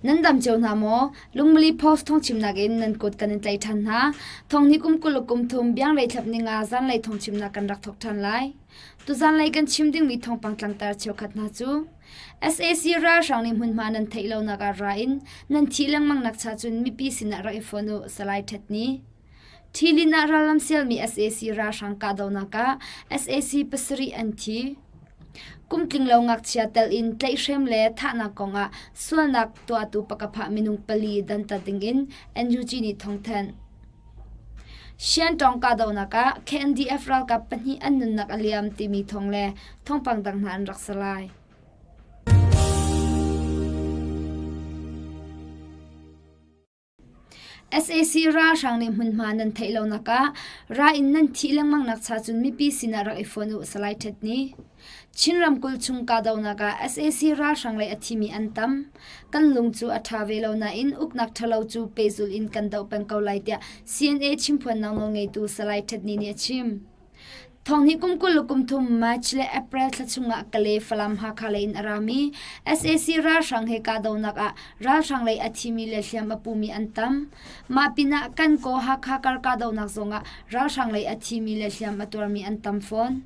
Nan dam cio hna maw? Lungmili Post thawngchimnak in nan kut kan in tlaih ṭhan hna. Thonghnih kum 20 le kum thum bianglei thlap ninga zanlei thawngchimnak kan rak thawk ṭhan lai. Tuzanlei kan chim dingmi thawngpang tlangtar cheukhat hna cu SAC ralhrang nih hmunhma nan theih lonak ah ra in nan thih lengmang nak cha cun mipi sinah rak i fon u Salai Htet Ni. Thilin ah rallam sialmi sac ralhrang kahdohnak ah sac pasarih an thi. Kum tlinglo ngakchia tel in tlaihhrem le thahnak kongah sualnak tuahtu pakapha minung pali dantat dingin NUG nih thawngthanh. Siantawng kahdohnak ah KNDF ralkap pahnih an nunnak a liam timi thawng le thawngpang dang hna an rak si lai. Sac ralhrang nih hmunhma nan theih lonak ah ra in nan thih lengmang nak cha cun mipi sinah rak i fon uh Salai Htet Ni. Chin ramkulh chung kahdohnak ah sac ralhrang lei a thimi an tam. Kan lung cu a ṭha ve lo nain uknak ṭhalo cu pehzulh in kan doh peng ko lai tiah CNA chimphuannak nawlngeitu Salai Htet Ni nih a chim. Thonghnih kum 20 le kum thum March le April thla chungah Kalay, Falam, Hakha lei in a rami sac ralhrang he kahdohnak ah ralhrang lei a thimi le hliam a pumi an tam. Mah pinah Kankaw Hakha kar kahdohnak zongah ralhrang lei a thimi le hliam a tuarmi an tam fawn.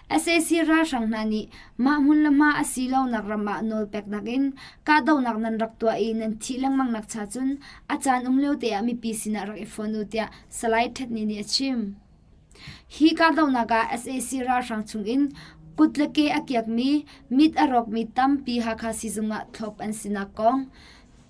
Sac ralhrang hna nih mah hmun le hma a si lonak ram ah nawlpeknak in kahdohnak nan rak tuah i nan thih lengmang nak cha cun a caan um lio te ah mipi sinah rak i fon u tiah Salai Htet Ni nih a chim. Hi kahdohnak ah sac ralhrang chungin kut le ke a kiakmi, mit a rawkmi tampi Hakha siizung ah thlop an sinak kong,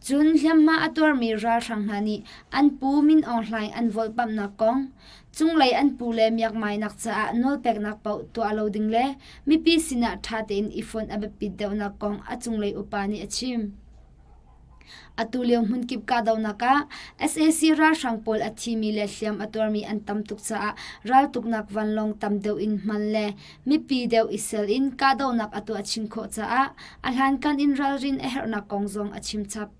cun hliamhma a tuarmi ralhrang hna nih an pu Min Aung Hlaing an volhpamhnak kong, cunglei an pu le miakmainak caah nawlpeknak paoh tuah lo ding le mipi sinah ṭha tein i fonh a biapit deuhnak kong a cunglei upa nih a chim. Atu lio hmunkip kahdohnak ah sac ralhrang pawl a thimi le hliam a tuarmi an tam tuk caah raltuknak vanlawng tam deuh in hman le mipi deuh i sel in kahdohnak a tuah chin khawh caah a hlankan in ralrin a herhnak kong zong a chim chap.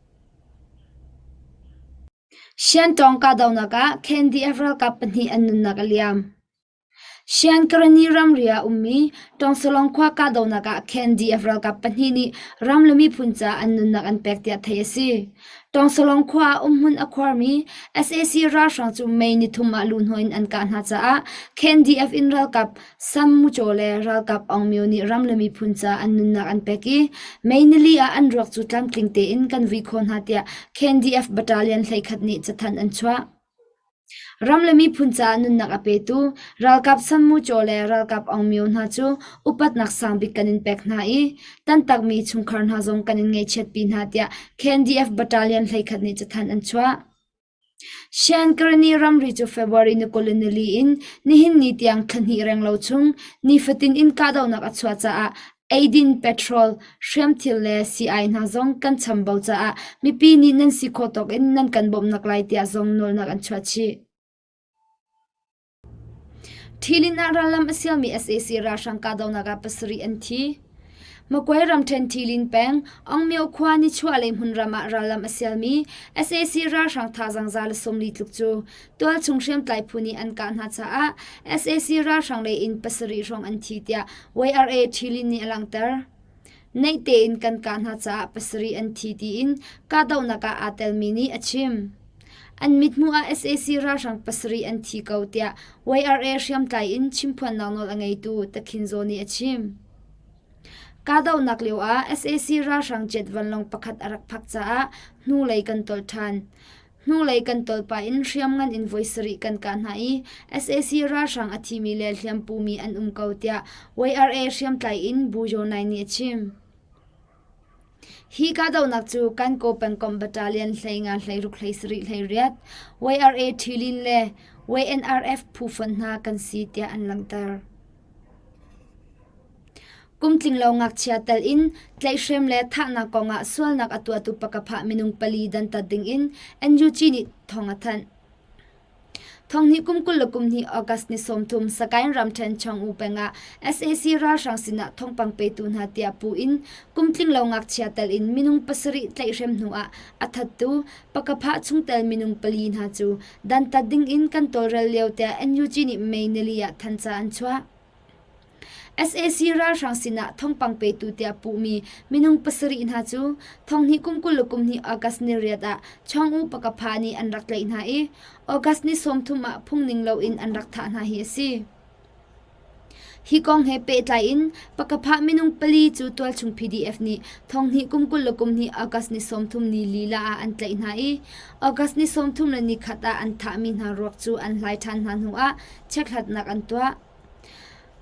Siantawng kahdohnak ah KNDF ralkap pahnih an nunnak a liam. Siankarani ramri ah ummi Tawngsalong khua kahdohnak ah KNDF ralkap pahnih nih ram le miphun caah an nunnak an pek tiah theih a si. Tawngsalong khua ah umhmun a khuarmi sac ralhrang cu May nithum ah luhhnawh in an kah hna caah KNDF in ralkap Sam Mucaw le ralkap Aung Myo nih ram le miphun caah an nunnak an pek i May nili ah an ruak cu tlamtling tein kan vui khawh hna tiah KNDF Battalion 11 nih cathanh an chuah. Ram le miphun caah nunnak a petu ralkap Sanmu Caw le ralkap Aung Myo hna cu upatnak sangbik kan in pek hna i tantakmi chungkhar hna zong kan in ngaihchiatpi hna tiah KNDF Battalion 11 nih cathanh an chuah. Shan Karani ramri cu February ni 24 in nihin ni tiang thla hnih renglo chung nifatin in kahdohnak a chuah caah Eidin, petrol, hriamthil le sii-ai hna zong kan chambau caah mipi nih nan si khawh tawk in nan kan bawmhnak lai tiah zong nawlnak an chuah chih. Ṭhilin ah rallam a sialmi sac ralhrang kahdohnak ah pasarih an thi. Magway ramṭhen Ṭhilin peng, Aungmyo khua nichuahlei hmunram ah rallam a sialmi sac ralhrang thazaang 140 tluk cu tualchung hriamtlai phu nih an kah hna caah sac ralhrang lei in pasarih hrawng an thi tiah YRA Ṭhilin nih a langhter. Naih tein kan kah hna caah pasarih an thi tiin kahdohnak ah aa telmi nih a chim. An mithmuh ah sac ralhrang pasarih an thi ko tiah YRA hriamtlai in chimphuannak nawl a ngeitu Takhin Zaw nih a chim. Kahdohnak lio ah sac ralhrang jet vanlawng pakhat a rak phak caah hnulei kan tolh ṭhan. Hnulei kan tawlpah in hriamngan in voi sarih kan kah hna i sac ralhrang a thimi le hliampumi an um ko tiah YRA hriamtlai in Bu Yaw Naing nih a chim. Hi kahdohnak cu Kankaw pengkomh battalion 15 16 17 18 YRA Ṭhilin le YNRF phu fonh hna kan si tiah an langhter. Kum tlinglo ngakchia tel in tlaihhrem le thahnak kongah sualnak a tuahtu pakapha minung pali dantat dingin NUG nih thawng a thanh. Thonghnih kum 22 August ni 30 Sagaing ramṭhen Chong-u peng ah sac ralhrang sinah thawngpang petu hna tiah pu in kum tlinglo ngakchia tel in minung pasarih tlaihhrem hnu ah a thattu pakapha chungtel minung pali hna cu dantat dingin kan tawlrel lio tiah NUG nih May nili ah thanca an chuah. Sac ralhrang sinah thawngpang petu tiah puhmi minung pasarih hna cu thonghnih kum 22 August ni riat ah Chawng-U Pakapha nih an rak tlaih hna i August ni 30 ah phungning loin an rak thah hna hi a si. Hi kong he pehtlai in Pakapha minung pali cu tualchung PDF nih thonghnih kum 22 August ni 30 ni lila ah an tlaih hna i August ni 31 ah an thahmi hna ruak cu an hlai ṭhan hna hnuah chekhlatnak an tuah.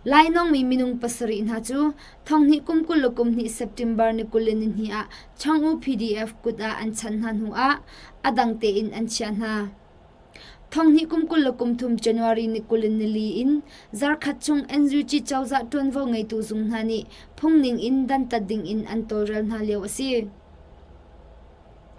Lainawngmi minung pasarih hna cu thonghnih kum 22 September ni 22 ah Chawng-U PDF kut ah an chanh hna hnuah a dang tein an chiah hna. Thonghnih kum 23 January ni 24 in zarkhat chung NUG cozah ṭuanvo ngeitu zung hna nih phungning in dantat dingin an tawlrel hna lio a si.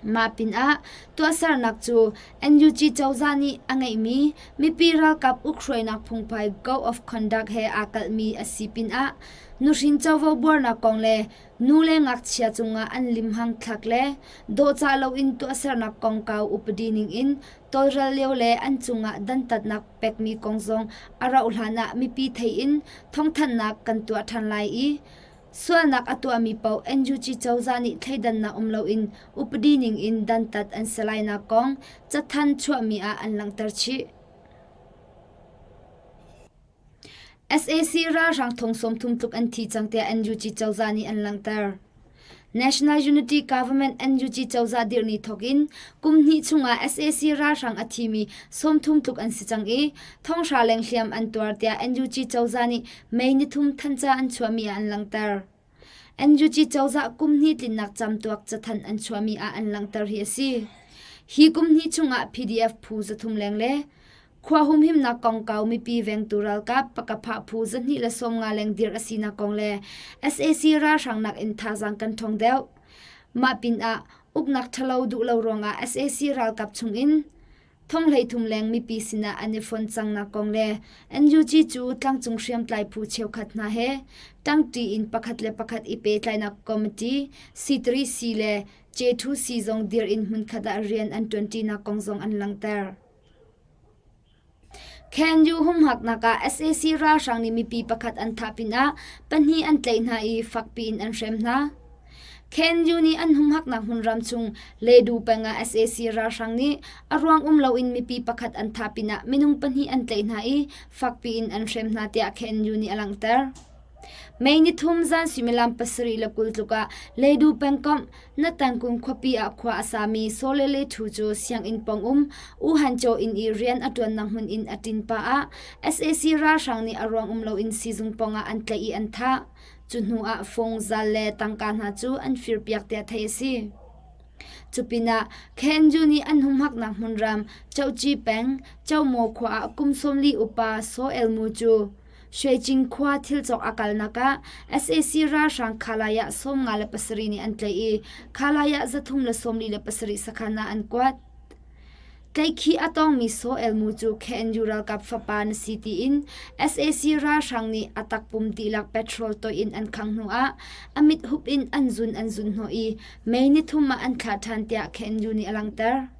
Mah pinah tuahsernak cu NUG cozah nih a ngeihmi mipi ralkap ukhruainak phungphai Code of Conduct he aa kalhmi a si pinah nuhrin covo buarnak kong le nu le ngakchia cungah an limhang thlak le dawhcah loin tuahsernak kongkau upadi ningin tawlrel lio le an cungah dantatnak pekmi kong zong a rauhhlan ah mipi thei in thawngthanhnak kan tuah ṭhan lai i sualnak a tuahmi paoh NUG cozah nih thleidannak um loin upadi ningin dantat an si lainak kong cathanh chuahmi ah an langhter chih. Sac ralhrang thong 30 tluk an thi cang tiah NUG cozah nih an langhter. National Unity Government NUG cozah dirh ni thawk in kum hnih chungah sac ralhrang a thimi 30 tluk an si cang i thonghra leng hliam an tuar tiah NUG cozah nih May nithum thanca an chuahmi ah an langhter. NUG cozah kum hnih tlinnak camtuak cathanh an chuahmi ah an langhter hi a si. Hi kum hnih chungah PDF phu 300 leng le Khua humhimnak kongkau mipi vengtu ralkap pakaphah phu 250 leng dirh a sinak kong le sac ralhrang nakin thazaang kan ṭhawng deuh. Mah pinah uknak ṭhalo duh lo ruangah sac ralkap chungin thong 33 leng mipi sinah an i fon cangnak kong le NUG cu tlangcung hriamtlai phu cheukhat hna he ṭangṭi in pakhat le pakhat i pehtlainak committee C3C le J2C zong dirh in hmunkhat ah rian an ṭuanṭinak kong zong an langhter. KNU humhaknak ah sac ralhrang nih mipi pakhat an thah pinah pahnih an tlaih hna i fakpi in an hrem hna. KNU nih an humhaknak hmunram chung Ledu peng ah sac ralhrang nih a ruang um loin mipi pakhat an thah pinah minung pahnih an tlaih hna i fakpi in an hrem hna tiah KNU nih a langhter. May nithum zan suimilam 7:20 tluk ah Leidu pengkomh Natangkung khuapi ah khua a sami Sawlele Thu cu sianginn pawng um U Han Chaw inn i rian a ṭuannak hmun in a ṭin pah ah sac ralhrang nih a ruang um loin siizung pawng ah an tlaih i an thah. Cu hnu ah fung, zal le tangka hna cu an firpiak tiah theih a si. Cupinah KNU nih an humhaknak hmunram Chohci peng Chomaw khua ah kum 40 upa Saw El Mu cu Shuaicing khua thilcawk a kalnak ah sac ralhrang Khalai ah 57 nih an tlaih i Khalai ah 347 sakhan ah an kuat. Tlaihkhih a tongmi Saw El Mu cu KNU ralkap fapa na si tiin sac ralhrang nih a takpum dihlak petrol toih in an khangh hnu ah a mit hup in an zun an zun hnawh i May nithum ah an thlah ṭhan tiah KNU nih a langhter.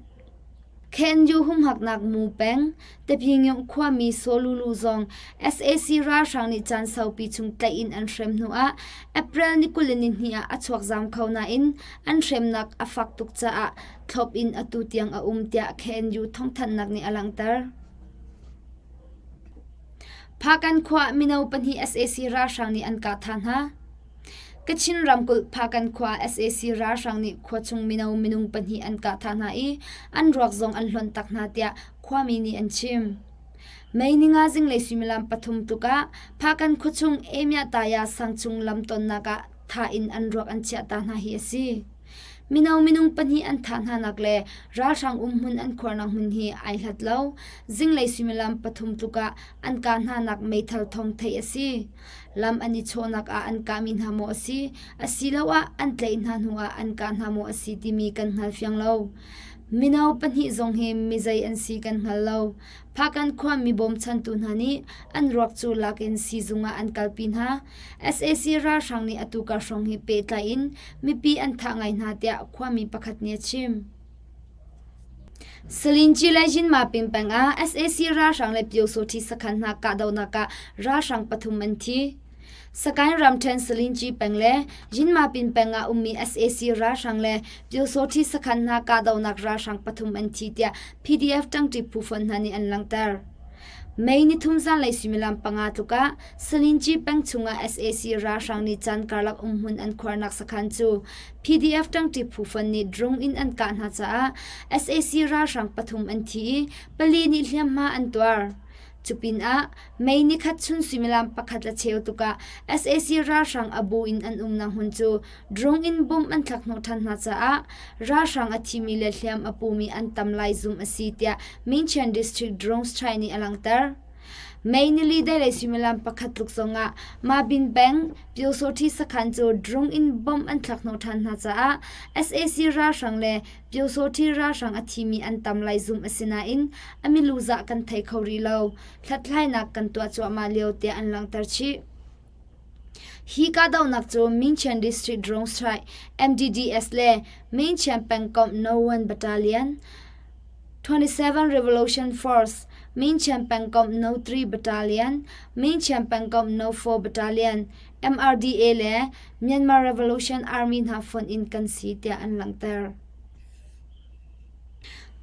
KNU humhaknak Mu peng, Tapyingyung khuami Sawlulu zong sac ralhrang nih caan saupi chung tlaih in an hrem hnu ah April ni 22 ah a chuak zam kho nain an hremnak a fak tuk caah thlop in atu tiang a um tiah KNU thawngthanhnak nih a langhter. Phakan khua mino pahnih sac ralhrang nih an kah thah hna. Kachin ramkulh Phakan khua sac ralhrang nih khuachung mino minung pahnih an kah thah hna i an ruak zong an hlonh tak hna tiah khuami nih an chim. May ninga zinglei suimilam pathum tluk ah Phakan khuachung Emyataya sangchung lamtonnak ah thah in an ruak an chiah ta hna hi a si. Mino minung pahnih an thah hnanak le ralhrang umhmun an khuarnak hmun hi ai hlat lo. Zinglei suimilam pathum tluk ah an kah hnanak meithal thawng theih a si. Lam an i chawhnak ah an kahmi hna maw a si, asiloah an tlaih hna hnuah an kah hna maw a si timi kan hngal fiang lo. Mino pahnih zong hi mizei an si kan hngal lo. Phakan khua mi bawmchantu hna nih an ruak cu lak in siizung ah an kalpi hna. Sac ralhrang nih atu kar hrawng hi pehtlai in mipi an thah ngai hna tiah khuami pakhat nih a chim. Salinci le Yinmapin peng ah sac ralhrang le Pyosawṭhi sakhan hna kahdohnak ah ralhrang pathum an thi. Sagaing ramṭhen Salinci peng le Yinmapin peng ah ummi sac ralhrang le Pyosawṭhi sakhan hna kahdohnak ralhrang pathum an thi tiah PDF ṭangṭi phu fonh hna nih an langhter. May nithum zanlei suimilam panga tluk ah Salinci peng chungah sac ralhrang nih caan karlak umhmun an khuarnak sakhan cu PDF ṭangṭi phu fonh nih drone in an kah hna caah sac ralhrang pathum an thi i pali nih hliamhma an tuar. Cupinah May nikhat chun suimilam pakhat le cheu tukah sac ralhrang a bu in an umnak hmun cu drone in bomb an thlak hnawh ṭhan hna caah ralhrang a thimi le hliam a pumi an tam lai zumh a si tiah Mingchian District Drone Strike nih a langhter. May nili deilei suimilam pakhat tluk zongah Mabin peng Pyosawṭhi sakhan cu drone in bomb an thlak hnawh ṭhan hna caah sac ralhrang le Pyosawṭhi ralhrang a thimi an tam lai zumh a si nain a milu zah kan thei kho rih lo. Hlathlainak kan tuah cuahmah lio tiah an langhter chih. Hi kahdohnak cu Mingchian District Drone Strike MDDS le Mingchian pengkomh No. 1 Battalion, 27 Revolution Force, Mingchian pengkomh No. 3 Battalion, Mingchian pengkomh No. 4 Battalion, MRDA le Myanmar Revolution Army hna fonh in kan si tiah an langhter.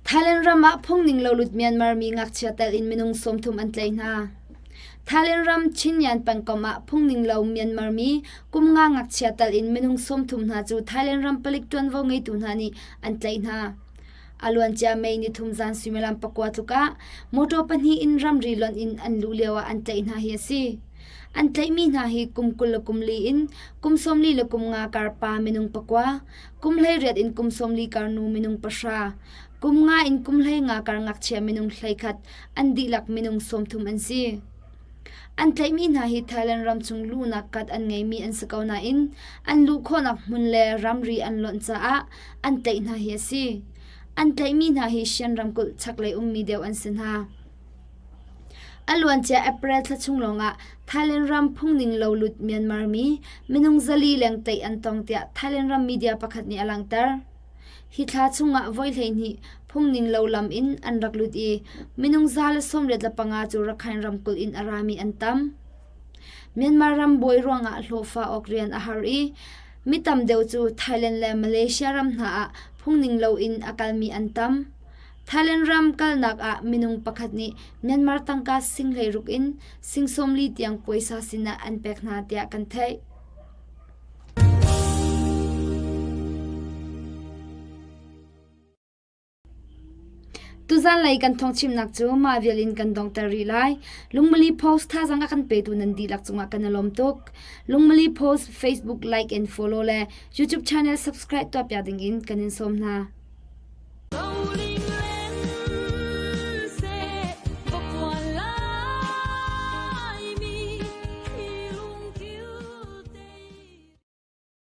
Thailand ram ah phungning lo lut Myanmar mi ngakchia tel in minung 30 an tlaih hna. Thailand ram Chinyan pengkomh ah phungning lo Myanmar mi kum nga ngakchia tel in minung 30 hna cu Thailand ram palik ṭuanvo ngeitu hna nih an tlaih hna. A luancia May nithum zan suimilam pakua tluk ah motor pahnih in ramri lonh in an luh lio ah an tlaih hna hi a si. An tlaihmi hna hi kum 20 le kum li in kum 40 le kum nga kar pa minung pakua, kum 18 in kum 40 kar nu minung pahra, kum nga in kum 15 kar ngakchia minung 11 an dihlak minung 30 an si. An tlaihmi hna hi Thailand ram chung luhnak kat an ngeimi an si ko nain an luh khawhnak hmun le ramri an lonh caah an tlaih hna hi a si. An tlaihmi hna hi Shan ramkulh chaklei ummi deuh an si hna. A luancia April thla chung lawngah Thailand ram phungning lo lut Myanmar mi minung zali leng tlaih an tong tiah Thailand ram media pakhat nih a langhter. Hi thla chungah voi 12 phungning lo lam in an rak lut i minung 185 cu Rakhine ramkulh in a rami an tam. Myanmar ram buai ruangah hlawhfa awk rian a har i mi tam deuh cu Thailand le Malaysia ram hna ah phungning loin a kalmi an tam. Thailand ram kalnak ah minung pakhat nih Myanmar tangka sing 16 in sing 40 tiang puaisa sinah an pek hna tiah kan theih. Tuzanlei kan thawngchimnak cu mah vial in kan donghter rih lai. Lungmali Post thazaang a kan petu nan dihlak cungah kan i lawm tuk. Lungmali Post Facebook like and follow le YouTube channel subscribe tuahpiak ding in kan in sawm hna.